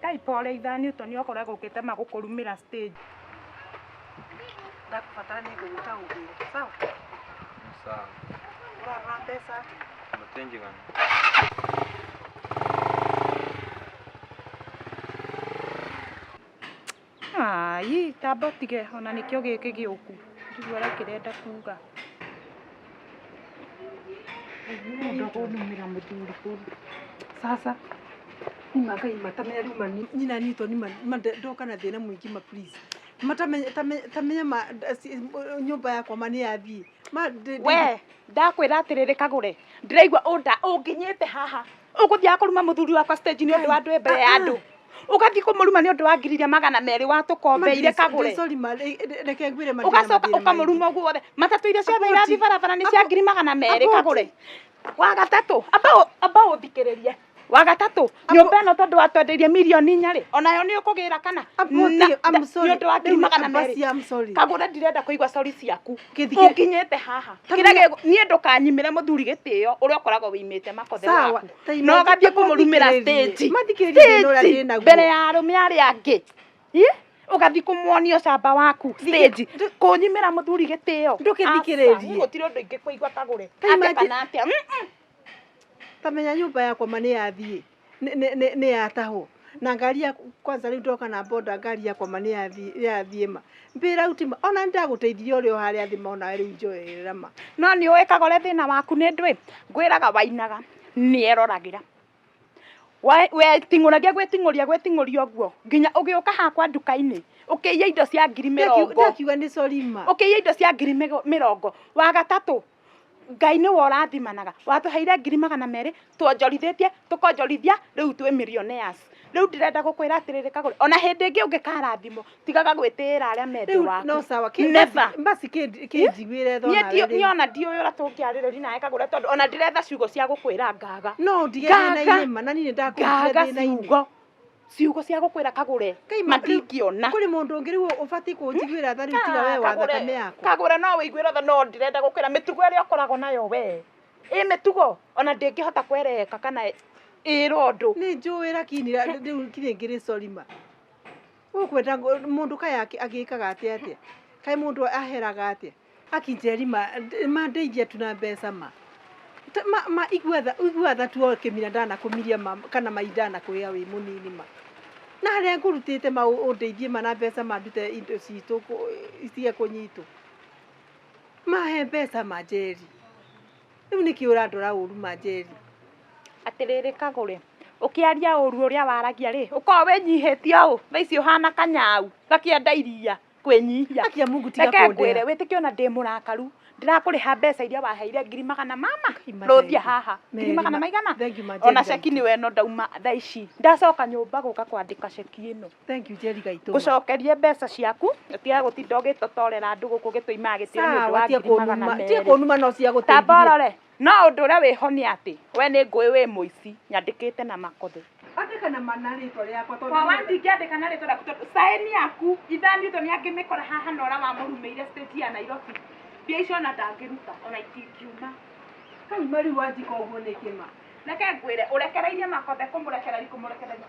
Ngai pole Ethan Newton okorwo egũkĩte magũkũrumĩra stage. Ndakũbatara nĩ ngũgwĩta ũngĩre. Sawa? Sawa. Ũrarora mbeca atĩa? Noti njiganu. Ai, tamba ũtige ona nĩkĩo gĩkĩ gĩũku. Ndigua ũrĩa kĩrenda kuga. Mũndũ akũnumĩra mũthuri kũndũ. Sasa nima Ngai matamenya rĩu ma nyina Newton ma ndoka na thĩna mũingĩ ma please. Matamenya tamenya ma nyũmba yakwa ma nĩ yathiĩ. Ma We, ndakwĩra atĩrĩrĩ kagũre. Ndĩraigua ũnda ũnginyĩte haha. Ũgũthiaga kũruma mũthuri wakwa stage nĩ ũndũ wa andũ mbere ya andũ. Ũgathiĩ kũmũruma nĩ ũndũ wa ngiri iria 200 watũkombeire kagũre. Sorry ma reke ngwĩre ma ndĩna Ũgacoka mathĩna maingĩ. ũkamũruma ũguo wothe. Matatũ iria ciothe Aboti. irathiĩ barabara nĩ cia ngiri 200 Aboti. kagũre. Wa gatatũ, amba ũthikĩrĩrie. Wa gatatũ, nyũmba ĩno tondũ watwendeirie mirioni 4 rĩ, onayo nĩ ũkũgĩra kana? Aboti, I'm sorry. Nĩ ũndũ wa ngiri Rĩu magana basi, merĩ. I'm sorry. Kagũre ndirenda kũigua sorry ciaku. Kĩthikĩ- Ũnginyĩte haha. Kĩrĩa niĩ ndũkanyimĩre mũthuri gĩtĩo ũrĩa ũkoragwo wĩimĩte makothe Sawa, waku. ta Na imagine- ũgathiĩ kũmũrumĩra mathikĩrĩrie. stage. Mathikĩrĩrie thĩna ũrĩa Stage, ndĩnaguo. mbere ya arũme arĩa angĩ. Ĩ? Ũgathiĩ kũmuonia ũcamba waku stage. Kũnyimĩra mũthuri gĩtĩo. Ndũkĩthikĩrĩrie. Aca, niĩ gũtirĩ ũndũ ingĩkũigua kagũre. Ta Atĩa imagine- kana atĩa. Mm-mm. Tamenya nyũmba yakwa ma nĩ yathiĩ nĩ yatahwo na ngari yakwa kwanza rĩu ndoka na boda ngari yakwa ma nĩ yathiĩ ma mbĩra uti ma ona nĩ ndagũteithirie ũrĩ o harĩa thĩ ma onawe rĩu njoerera ma. No nĩ ũĩ kagũre thĩna waku nĩ ndũĩ ngwĩraga wainaga nĩ eroragĩra. Weting'ũragia gwĩting'ũria gwĩting'ũria ũguo nginya ũgĩũka hakwa nduka-inĩ ũkĩiya indo cia ngiri mĩrongo. Ndakiuga nĩ sorry ma. Ũkĩiya indo cia ngiri mĩrongo. Wa gatatũ Ngai nĩwe ũrathimanaga. Watũheire ngiri 200 tuonjorithĩtie tũkonjorithia rĩu twĩ millionaires. Rĩu ndĩrenda gũkwĩra atĩrĩrĩ kagũre ona hĩndĩ ĩngĩ ũngĩkarathimwo tigaga gwĩtĩĩra arĩa me thĩ Rĩu waku. no sawa Never. basi kĩnjiguĩre tha Niĩ onawe niĩ rĩu. ona ndiũĩ ũrĩa tũngĩarĩrĩria nawe kagũre tondũ ona ndĩretha ciugo cia gũkwĩra ngaga. No ũndige Ngaga. thĩna-inĩ ma na niĩ nĩ ndakũrutire Ngaga thĩna-inĩ. ciugo. Ciugo cia gũkwĩra kagũre Ngai ma- rĩu matingĩona. Kũrĩ mũndũ ũngĩ rĩu ũbatiĩ kũnjiguĩra tha rĩu tiga we wa thakame yakwa. Kagũre no wĩiguĩre tha no ndĩrenda gũkwĩra mĩtugo ĩrĩa ũkoragwo nayo we. Ĩ mĩtugo ona ndĩngĩhota kwereka kana ĩrwo ũndũ. Nĩ njũĩ lakini rĩu kinya ngĩrĩ sorry ma. Ũkwenda mũndũ kaĩ agĩkaga atĩa atĩa? Kaĩ mũndũ aheraga atĩa? Aki Njeri ma ma ndeithia tu na mbeca ma. Ma, ma igua tha, igua tha tu o kĩmira ndanakũmiria ma kana mai ndanakwĩra wĩ mũnini ma. Na harĩa ngũrutĩte ma ũndeithie ma na mbeca ma ndute indo citũ itige kũnyitwo. Mahe mbeca ma Njeri. Rĩu nĩkĩ ũrandora ũru ma Njeri? Atĩrĩrĩ kagũre, ũkĩaria ũru ũrĩa waragia rĩ, ũkoragwo wĩnyihĩtie ũũ, thaa ici ũhana kanyau, gakĩenda iria, kwĩnyihia. Akia Mungu tiga Reke kũndera. ngwĩre, wĩtĩkie ona ndĩ mũrakaru, ndĩrakũrĩha mbeca iria waheire ngiri magana mama, Ngai ma rũthia thank you. haha, ngiri Meri magana ma- maigana? Thank you ma Ona Njeri ceki Gaitũ. nĩwe ĩno ndauma thaa ici. Ndacoka nyũmba gũka kwandĩka ceki ĩno. Thank you Njeri Gaitũ ma. Ngũcokerie mbeca ciaku, ũtige gũtinda ũgĩtotorera andũ gũkũ ũgĩtũimaga gĩtĩo nĩ ũndũ Sawa, wa tiga ngiri magana kũnuma, tiga merĩ. kũnuma no cia Tamba gũteithirie. ũrore, no ũndũ ũrĩa wĩho nĩ atĩ, we nĩ ngũĩ wĩ mũici, nyandĩkĩte na makothe. Andĩka na mana rĩtwa rĩakwa tondũ Kwa nĩ- ndingĩandĩka na rĩtwa rĩaku tondũ saini yaku Ethan Newton angĩmĩkora haha na ũrĩa wamũrumĩire stage ya Nairobi. Mbia icio ona ndangĩruta, ona itingiuma. Kai ma rĩu wanjĩka ũguo nĩkĩ ma? Reke ngwĩre, ũrekereirie makothe kũmũrekereria kũmũrekereria.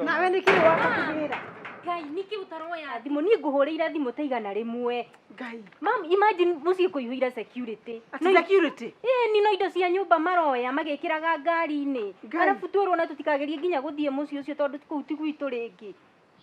Nawe nĩkĩ waka kũgĩra? Ngai, nĩkĩ ũtaroya thimũ? Niĩ ngũhũrĩire thimũ ta 100. Ngai. Mam, imagine mũciĩ kũihũire security. Ati security? Ĩĩ, ni no indo cia nyũmba maroya magĩkĩraga ngari-inĩ. Ngai. Arabu twĩrwo na tũtikagerie nginya gũthiĩ mũciĩ ũcio tondũ kũu ti gwitũ rĩngĩ.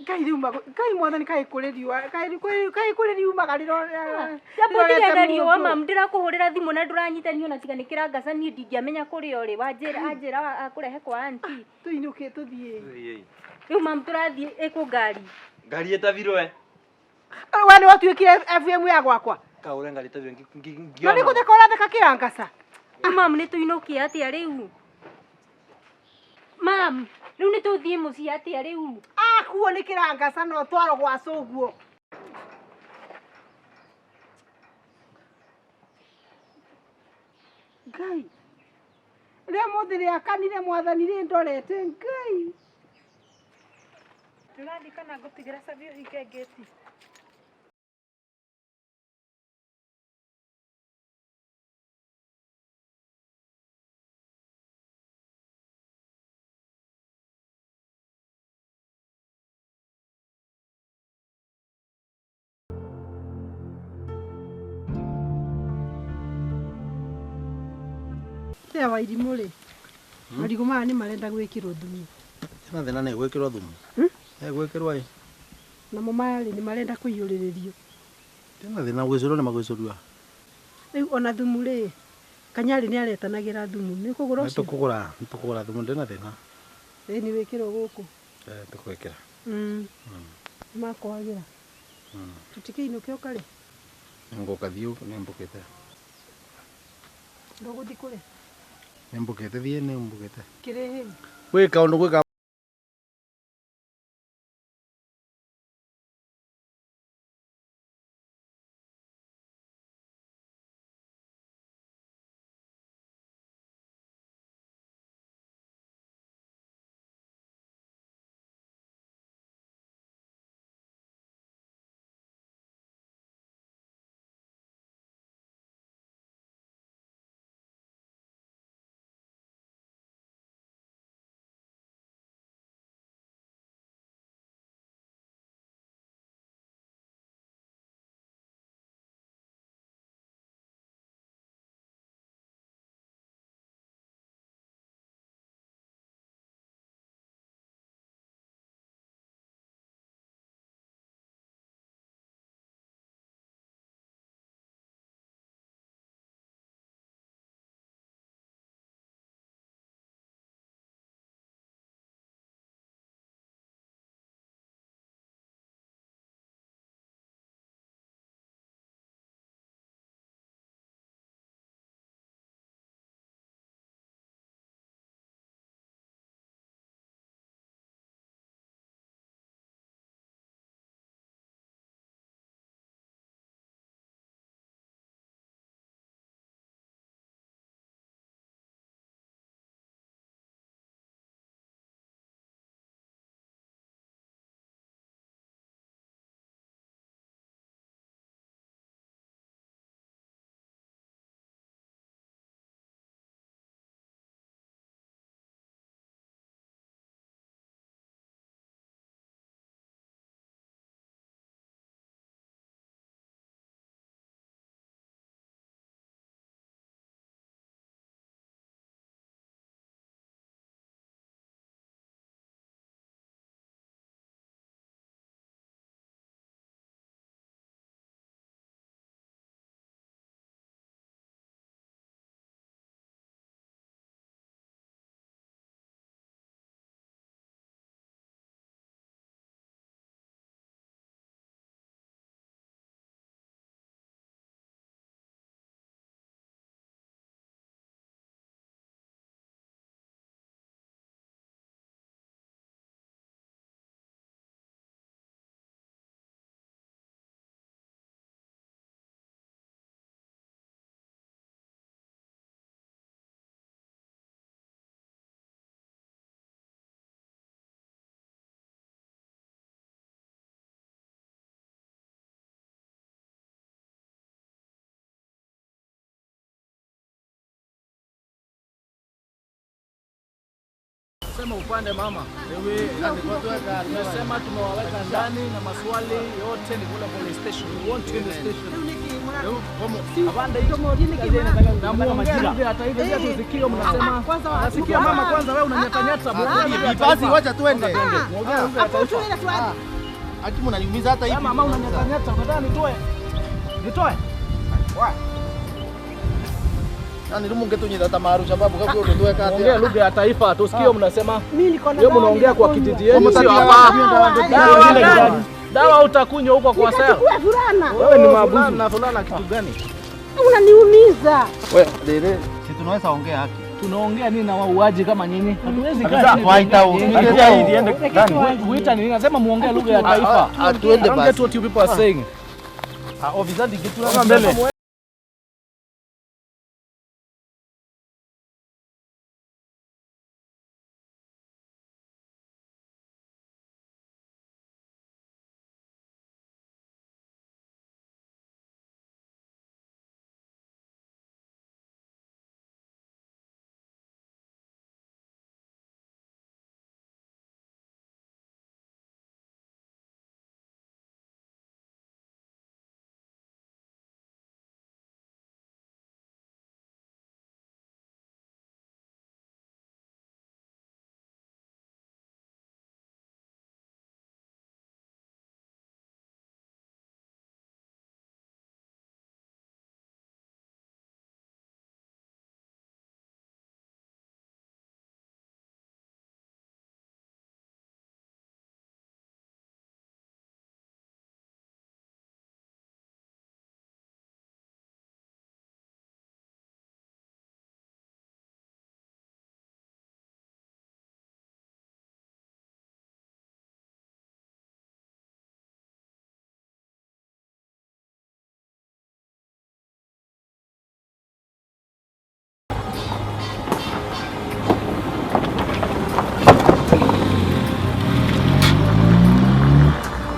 Ngai rĩu Ngai mwathani kaĩ kũrĩ riũa, kaĩ kũrĩ riumaga Jambo rĩrorete ndirenda riũa mũndũ. mam, ndĩrakũhũrĩra thimũ na ndũranyitanio na tiga nĩ kĩrangaca niĩ ndingĩamenya kũrĩa ũrĩ. Wanjĩra anjĩra akũrehe kwa auntie. Tũinũke tũthiĩ. Tũthiĩ. Rĩu mam tũrathiĩ ĩkũ ngari? Ngari ĩtabirwo e. We nĩ watuĩkire FM ya gwakwa. Kaũre ngari ĩtabirwo Na nĩ gũtheka ũratheka kĩrangaca. Rĩu mam nĩ tũinũkie atĩa rĩu? Mam, rĩu nĩ tũthiĩ mũciĩ atĩa rĩu? Akuo nĩ kĩrangaca no twarwo gwa cũguo. Ngai. Rĩa mũthĩ rĩakanire mwathani rĩndorete Ngai. Ndũrathiĩ kana ngũtigĩra cabi ũhinge ngĩti? Tia wa irimũ rĩ. Marigũ maya nĩ marenda gwĩkĩrwo thumu. Ena thĩna nĩ gwĩkĩrwo thumu. Egwĩkĩrwo ĩ. Namo maya rĩ nĩ marenda kũiyũrĩrĩrio. Ena thĩna gwĩcũrwo nĩ magwĩcũrua. Rĩu ona thumu rĩ Kanyarĩ nĩ aretanagĩra thumu. Nĩ ũkũgũra ũcio? Nĩ tũkũgũra thumu ndĩna thĩna. Ĩĩ nĩ wĩkĩrwo gũkũ. Tũgwĩkĩra. Makwagĩra. Tũtikĩinũke ũkarĩ? Nĩngũka thiĩ nĩmbũkĩte. Ndũgũthiĩ kũrĩa? Nĩmbũkĩte thiĩ nĩmbũkĩte. Kĩrĩ hĩu? Gwĩ kaũndũ gwĩ Sema upande mama. Tumesema tumewaweka ndani na maswali yote ni kule police station. We want you in the station. Na muongee hata hivi sasa tusikie mnasema. Nasikia mama kwanza wewe unanyatanyata. Basi wacha tuende. Hapo tuende tuende. Ati mnaniumiza hata hivi. Mama unanyatanyata unataka nitoe? Nitoe? Nani rumungetunyita tamaru sababu kwa tuweka hata. Ongea lugha ya taifa tusikie mnasema. Mimi niko na. Wewe mnaongea kwa kijiji yenu sio hapa. Dawa utakunywa huko kwa sasa. Wewe ni mabuzu. Na fulana kitu gani? Unaniumiza. Wewe dere, si tunaweza ongea haki. Tunaongea nini na wauaji kama nyinyi? Hatuwezi kaa. Kuita nini? Nasema muongee lugha ya taifa. Atuende basi. I don't get what you people are saying. Officer ndikitu mbele.